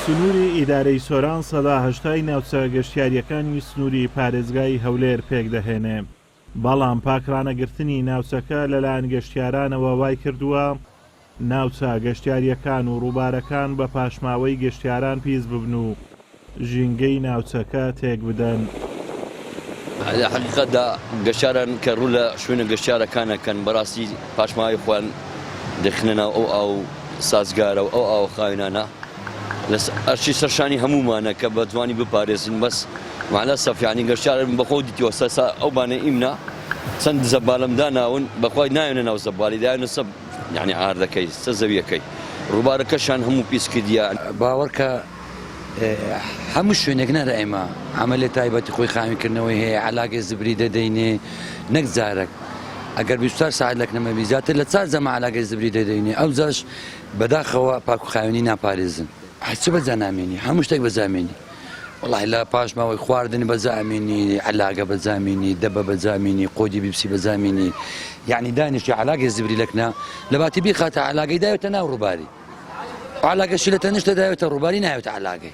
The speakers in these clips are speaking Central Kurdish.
سنووری ئیدارەی سۆران 80% ناوچە گەشتیارییەکانی سنووری پارێزگای هەولێر پێکدەهێنێ، بەڵام پاکڕانەگرتنی ناوچەکە لەلایەن گەشتیارانەوە وایکردووە ناوچە گەشتیارییەکان و ڕووبارەکان بە پاشماوەی گەشتیاران پیس ببن و ژینگەی ناوچەکە تێکبدەن. لە حەقیقەتدا گەشتیاران کە ڕوو لە شوێنە گەشتیارەکان ئەکەن بەڕاستی پاشماوەی خۆیان دەخنە ناو ئەو ئاو سازگارە و ئەو ئاوە خاوێنانە ئەرکی سەرشانی هەموومانە کە بە جوانی بپارێزین بەس مەعلە سەف یانی گەشتیارم بەخۆ دیتیوە سەسا ئەو بانە ئیمنا چەند زەبالم داناون بەخوای نایەنە ناو زەبالی دایانە سە یعنی عاردەکەی سە زەویەکەی ڕووبارەکەشان هەموو پیس کردیە. باوەڕکە هەموو شوێنێک نەرە ئێمە عەمەلێ تایبەتی خۆی خاوێنکردنەوەی هەیە عەلاگەی زبری دەدەینێ نەک جارەک ئەگەر 24 ساعت لەک نەمەبی زیاتر لە چار جەمە عەلاگەی زبری دەدەینێ ئەوجاش بەداخەوە پاک و خاوێنی ناپارێزن هەرچی بەجا نامێنی هەموو شتێک بەجامێنی وەڵاهی لە پاشماوەی خواردن بەجامێنی عەلاگە بەجامێنی دەبە بەجامێنی قۆدی بیپسی بەجامێنی یعنی دانیشتی عەلاگەی زبری لەکنە لەباتی بیخاتە عەلاگەی داوێتە ناو ڕووباری عەلاگەشی لە تەنیشتە داوێتە ڕووباری ناوێتە عەلاگەی.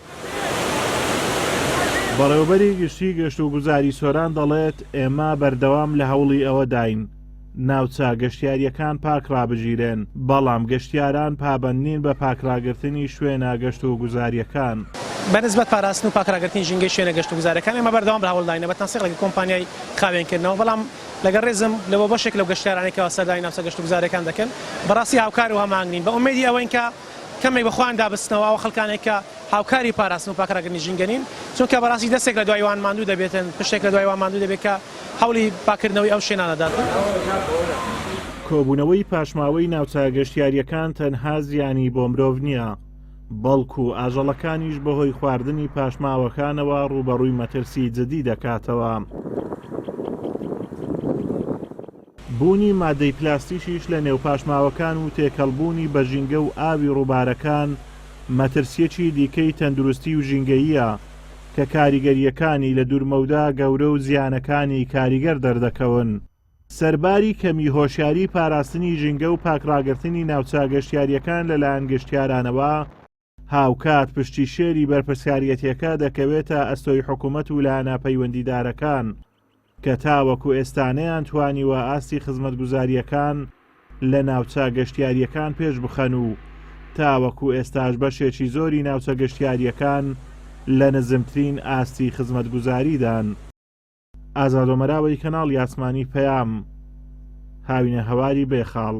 بەڕێوەبەری گشتی گەشتوگوزاری سۆران دەڵێت، ئێمە بەردەوام لە هەوڵی ئەوەداین ناوچە گەشتیارییەکان پاک ڕابگیرێن، بەڵام گەشتیاران پابەندنین بە پاکڕاگرتنی شوێنە گەشتوگوزارییەکان. بە نسبەت پاراستن و پاکڕاگرتنی ژینگەی شوێنە گەشتوگوزارییەکان ئێمە بەردەوام لە هەوڵداینە بە تەنسیق لەگەڵ کۆمپانیای خاوێنکردنەوە، بەڵام لەگەڵ ڕێزم لە بۆ بەشێک لەو گەشتیارانەی کەوا سەردانی ناوچە گەشتوگوزارییەکان دەکەن، بەڕاستی هاوکار و هەماهەنگ نین، بە ئومێدی ئەوەین کە کەمێک بە خۆیاندا بچنەوە، ئەو خەڵکانەی کە هاوکاری پاراستن و پاکڕاگرتنی ژینگە نین، چونکە بەڕاستی دەستێک لە دوای وان ماندوو دەبێتن، پشتێک لە دوای وان ماندوو دەبێت کە هەوڵی پاککردنەوەی ئەو شوێنانە دات. کۆبوونەوەی پاشماوەی ناوچە گەشتیارییەکان تەنها زیانی بۆ مرۆڤ نییە، بەڵکو ئاژەڵەکانیش بەهۆی خواردنی پاشماوەکانەوە ڕووبەڕووی مەترسی جدی دەکاتەوە. بوونی مادەی پلاستیکیش لە نێو پاشماوەکان و تێکەڵبوونی بە ژینگە و ئاوی ڕووبارەکان مەترسییەکی دیکەی تەندروستی و ژینگەییە کە کاریگەرییەکانی لە دوورمەودا گەورە و زیانەکانی کاریگەر دەردەکەون. سەرباری کەمی هۆشیاری پاراستنی ژینگە و پاکڕاگرتنی ناوچە گەشتیارییەکان لەلایەن گەشتیارانەوە، هاوکات پشتی شێری بەرپرسیاریەتیەکە دەکەوێتە ئەستۆی حکومەت و لایەنە پەیوەندیدارەکان کە تاوەکو ئێستا نەیانتوانیوە ئاستی خزمەتگوزارییەکان لە ناوچە گەشتیارییەکان پێشبخەن و تاوەکو ئێستاش بەشێکی زۆری ناوچە گەشتیارییەکان لە نزمترین ئاستی خزمەتگوزاریدان. ئازاد ئۆمەراوەی کەناڵی ئاسمانی پەیام، هاوینەهەواری بێخاڵ.